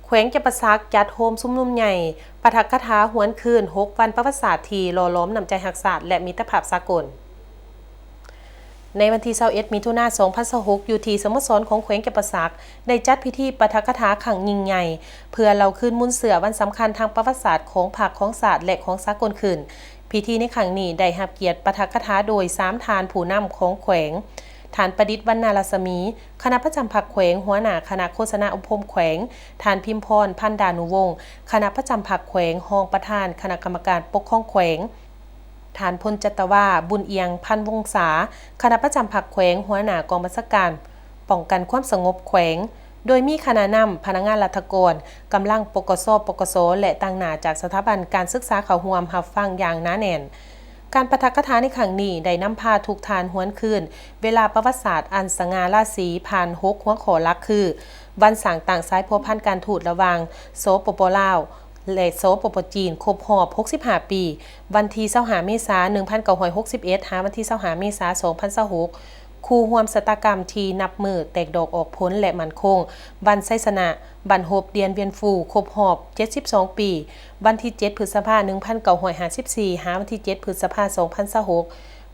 ແຂວງຈຳປາສັກຈັດໂຮມຊຸມນຸມໃຫຍ່ປາຖະກະຖາຫວນຄືນຫົກວັນປະຫວັດສາດທີ່ຫຼໍ່ຫຼອມນ້ຳໃຈຮັກຊາດ ແລະ ມິດຕະພາບສາກົນ. ໃນວັນທີຊາວເອັດ ມິຖຸນາ ສອງພັນຊາວຫົກ ຢູ່ທີ່ສະໂມສອນຂອງແຂວງຈຳປາສັກ ໄດ້ຈັດພິທີປາຖະກະຖາຄັ້ງຍິ່ງໃຫຍ່ ເພື່ອເລົ່າຄືນມູນເຊື້ອວັນສຳຄັນທາງປະຫວັດສາດຂອງພັກ, ຂອງຊາດ ແລະ ຂອງສາກົນຄືນ. ພິທີໃນຄັ້ງນີ້ໄດ້ຮັບກຽດປາຖະກະຖາໂດຍສາມທ່ານຜູ້ນຳຂອງແຂວງ, ທ່ານປະດິດ ວັນນາລັດສະໝີ ຄະນະປະຈຳພັກແຂວງ, ຫົວໜ້າຄະນະໂຄສະນາອົບຮົມແຂວງ, ທ່ານ ພິມພອນ ພັນດານຸວົງ ຄະນະປະຈຳພັກແຂວງ, ຮອງປະທານຄະນະກຳມະການປົກຄອງແຂວງ, ທ່ານ ພົນຈັດຕະວາ ບຸນອຽງພັນວົງສາ ຄະນະປະຈຳພັກແຂວງ, ຫົວໜ້າກອງບັນຊາການປ້ອງກັນຄວາມສະຫງົບແຂວງ, ໂດຍມີຄະນະນຳ, ພະນັກງານລັດຖະກອນ, ກຳລັງ ປກສ, ປກສ ແລະ ຕາງໜ້າຈາກສະຖາບັນການສຶກສາເຂົ້າຮ່ວມຮັບຟັງຢ່າງໜາແໜ້ນ. ການປາຖະກະຖາໃນຄັ້ງນີ້ໄດ້ນຳພາທຸກທ່ານຫວນຄືນເວລາປະຫວັດສາດອັນສະຫງ່າລາສີ ຜ່ານຫົກຫົວຂໍ້ຫຼັກຄື ວັນສ້າງຕັ້ງສາຍພົວພັນການທູດລະຫວ່າງ ສປປ ລາວ ແລະ ສປປ ຈີນ ຄົບຮອບຫົກສິບຫ້າປີ, ວັນທີຊາວຫ້າ ເມສາ ໜຶ່ງພັນເກົ້າຮ້ອຍຫົກສິບເອັດ ຫາວັນທີຊາວຫ້າ ເມສາ ສອງພັນຊາວຫົກ, ຄູ່ຮ່ວມຊະຕາກຳທີ່ນັບມື້ແຕກດອກອອກຜົນ ແລະ ໝັ້ນຄົງ, ວັນໄຊຊະນະບັ້ນຮົບດຽນວຽນຟູ ຄົບຮອບເຈັດສິບສອງປີ, ວັນທີເຈັດ ພຶດສະພາ ໜຶ່ງພັນເກົ້າຮ້ອຍຫ້າສິບສີ່ ຫາວັນທີເຈັດ ພຶດສະພາ ສອງພັນຊາວຫົກ,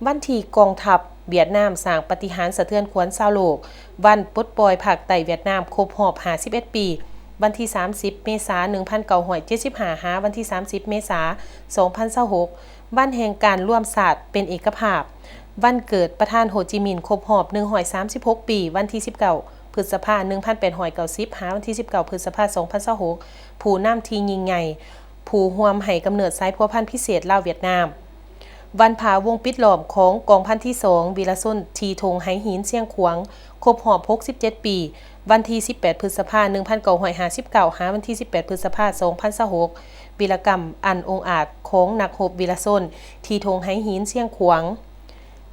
ວັນທີ່ກອງທັບຫວຽດນາມສ້າງປາຕິຫານສະເທືອນຂວັນຊາວໂລກ, ວັນປົດປ່ອຍພາກໃຕ້ຫວຽດນາມຄົບຮອບຫ້າສິບເອັດປີ, ວັນທີສາມສິບ ເມສາ ໜຶ່ງພັນເກົ້າຮ້ອຍເຈັດສິບຫ້າ ຫາວັນທີສາມສິບ ເມສາ ສອງພັນຊາວຫົກ, ວັນແຫ່ງການລວມຊາດເປັນເອກະພາບ, ວັນເກີດປະທານໂຮຈິມິນຄົບຮອບໜຶ່ງຮ້ອຍສາມສິບຫົກປີ, ວັນທີສິບເກົ້າ ພຶດສະພາ ໜຶ່ງພັນແປດຮ້ອຍເກົ້າສິບ ຫາວັນທີສິບເກົ້າ ພຶດສະພາ ສອງພັນຊາວຫົກ, ຜູ້ນຳທີ່ຍິ່ງໃຫຍ່ ຜູ້ຮ່ວມໃຫ້ກຳເນີດສາຍພົວພັນພິເສດລາວຫວຽດນາມ, ວັນຜາວົງປິດລ້ອມຂອງກອງພັນທີສອງ ວິລະຊົນ ທີ່ທົ່ງໄຫຫີນຊຽງຂວາງ ຄົບຮອບຫົກສິບເຈັດປີ, ວັນທີສິບແປດ ພຶດສະພາ ໜຶ່ງພັນເກົ້າຮ້ອຍຫ້າສິບເກົ້າ ຫາວັນທີສິບແປດ ພຶດສະພາ ສອງພັນຊາວຫົກ, ວິລະກຳອັນອົງອາດຂອງນັກຮົບວິລະຊົນ ທີ່ທົ່ງໄຫຫີນຊຽງຂວາງ,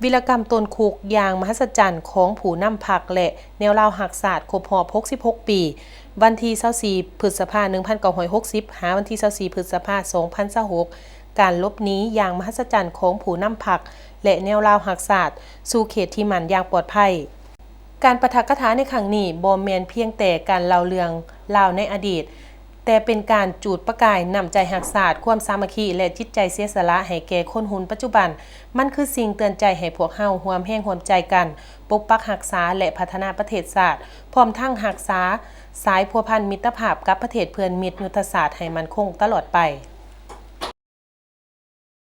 ວິລະກຳຕົ້ນຄຸກຢ່າງມະຫັດສະຈັນຂອງຜູ້ນຳພັກ ແລະ ແນວລາວຮັກຊາດ ຄົບຮອບຫົກສິບຫົກປີ, ວັນທີຊາວສີ່ ພຶດສະພາ ໜຶ່ງພັນເກົ້າຮ້ອຍຫົກສິບ ຫາວັນທີຊາວສີ່ ພຶດສະພາ ສອງພັນຊາວຫົກ, ການຫຼົບໜີຢ່າງມະຫັດສະຈັນຂອງຜູ້ນຳພັກ ແລະ ແນວລາວຮັກຊາດ ສູ່ເຂດທີ່ໝັ້ນຢ່າງປອດໄພ. ການປາຖະກະຖາໃນຄັ້ງນີ້ບໍ່ແມ່ນພຽງແຕ່ການເລົ່າເລື່ອງລາວໃນອະດີດ, ແຕ່ເປັນການຈູດປະກາຍນ້ຳໃຈຮັກຊາດ, ຄວາມສາມັກຄີ ແລະ ຈິດໃຈເສຍສະຫຼະໃຫ້ແກ່ຄົນຮຸ່ນປັດຈຸບັນ. ມັນຄືສິ່ງເຕືອນໃຈໃຫ້ພວກເຮົາຮ່ວມແຮງຮ່ວມໃຈກັນປົກປັກຮັກສາ ແລະ ພັດທະນາປະເທດຊາດ, ພ້ອມທັງຮັກສາສາຍພົວພັນມິດຕະພາບກັບປະເທດເພື່ອນມິດຍຸດທະສາດໃຫ້ໝັ້ນຄົງຕະຫຼອດໄປ.